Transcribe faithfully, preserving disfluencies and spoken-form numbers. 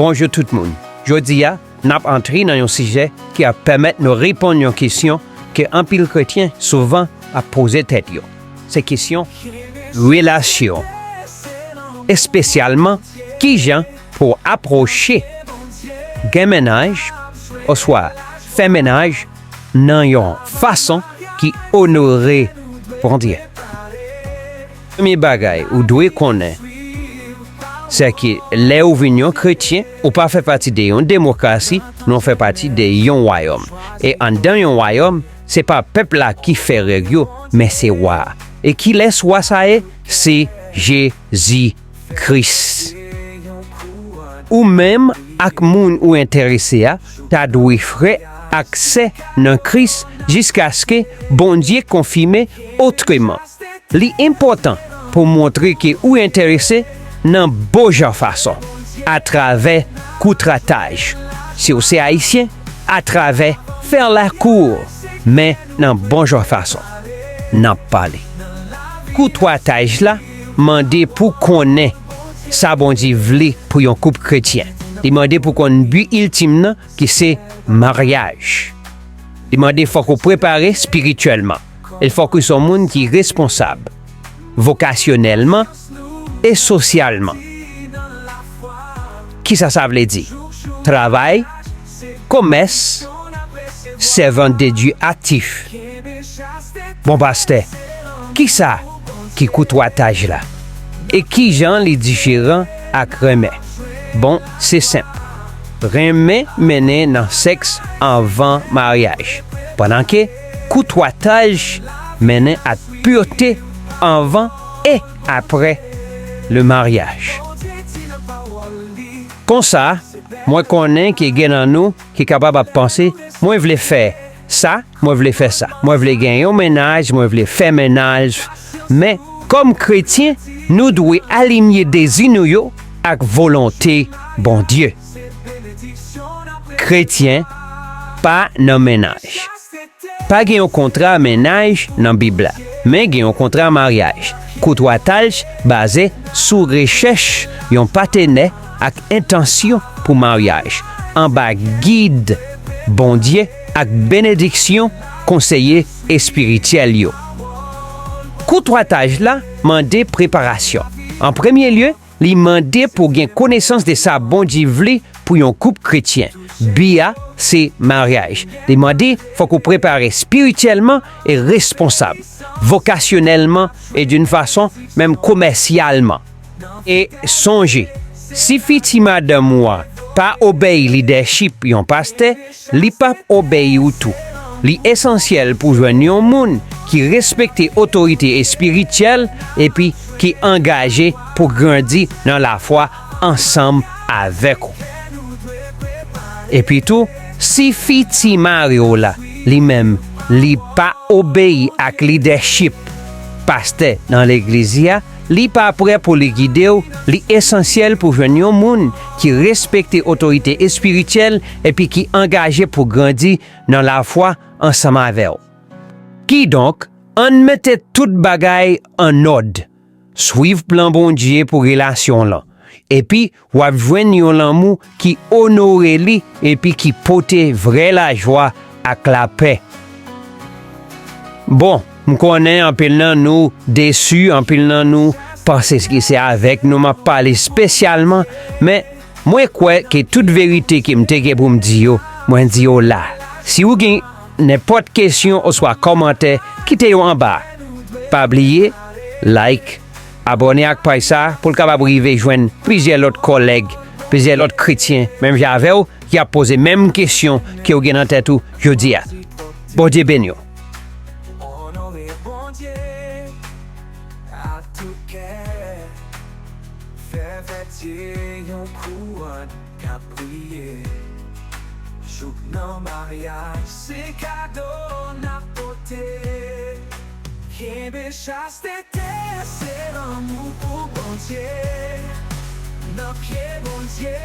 Bonjou tout moun. Jodi a, n ap antre nan yon sijè ki ap pèmèt nou reponn yon kesyon ke anpil kretyen souvan ap poze tèt yo. Se kesyon relasyon, espesyalman kijan pou w apwoche gen mennaj oswa fè mennaj nan yon fason ki onore Bondye. Premye bagay ou dwe konnen, se ke lè ou vin yon kretyen, ou pa fè pati de yon demokrasi, men ou fè pati de yon wayòm. E anndan yon wayòm, se pa pèp la ki fè règ yo, men se wa a. E kilès wa sa ye? Se Jezi Kris. Ou menm ak moun ou enterese a ta dwe frè ak sè nan Kris jiskaske Bondye konfime otreman. Li enpòtan pou w montre ke ou enterese nan bon jan fason, atravè koutwataj. Si w se Ayisyen, atravè fè lakou, men nan bon jan fason. N ap pale. Koutwataj la mande pou konnen sa Bondye vle pou yon koup kretyen. Li mande pou konn bi iltim nan ki se maryaj. Li mande fòk ou prepare espirityèlman. E fòk ou se yon moun ki responsab, vokasyonèlman e sosyalman. Kisa sa vle di? Travay, komès, sèvant de Dye aktif. Bon pastè, kisa ki koutwataj la? E kijan li diferan ak renmen? Bon, se senp. Renmen mennen nan sèks anvan maryaj, pandan ke koutwataj mennen ak purte anvan e apre le maryaj. Konsa, mwen konnen ke gen nan nou ki kapab ap panse, mwen vle fè sa, mwen vle fè sa. Mwen vle gen yon mennaj, mwen vle fè mennaj. Men, kòm kretyen, nou dwe alinye dezi nou yo ak volonte Bondye. Kretyen pa nan mennaj. Pa gen yon kontra mennaj nan Bib la, men gen yon kontra maryaj. Koutwataj baze sou rechèch yon patenè ak entansyon pou maryaj, anba gid Bondye ak benediksyon konseye espirityèl yo. Koutwataj la mande preparasyon. An premye lye, li mande pou w gen konesans de sa Bondye vle pou yon koup kretyen. Bi a se maryaj. Li mande fòk ou prepare espirityèlman e responsab, vokasyonèlman e d'une façon menm komèsyalman. E sonje, si fiti madanm ou a pa obeyi lidèchip yon pastè, li p ap obeyi w tou. Li esansyèl pou w jwenn yon moun ki respekte otorite espirityèl epi ki angaje pou grandi nan lafwa ansanm avèk ou. Epi tou, si fiti mari w la, li menm, li pa obeyi ak lidèchip pastè nan legliz li a, li pa prè pou li gide w, li esansyèl pou w jwenn yon moun ki respekte otorite espirityèl epi ki angaje pou grandi nan lafwa ansanm avè w. Kidonk, ann mete tout bagay an òd, swiv plan Bondye pou relasyon w lan, epi w ap jwenn yon lanmou ki onore li epi ki pote vrè lajwa ak lapè. Bon, m konnen anpil nan nou desi, anpil nan nou panse ke se avèk nou m ap pale espesyalman, men mwen kwè ke tout verite ke m te gen pou m di yo, mwen di yo la. Si w gen nenpòt kesyon oswa kòmantè, kite yo anba. Pa bliye, like, abòne ak paj sa a pou l kapab rive jwenn plizyè lòt kòlèg, plizyè lòt kretyen, menm jan avè w, ki ap poze menm kesyon ke w gen nan tèt ou jodi a. Bondye beni w. Onore Bondye ak tout kè. Fè vètyè yon kouwòn k ap briye. Jouk nan maryaj, se kado n ap pote. Kenbe chastete, se lanmou pou Bondye. Nan pye Bondye,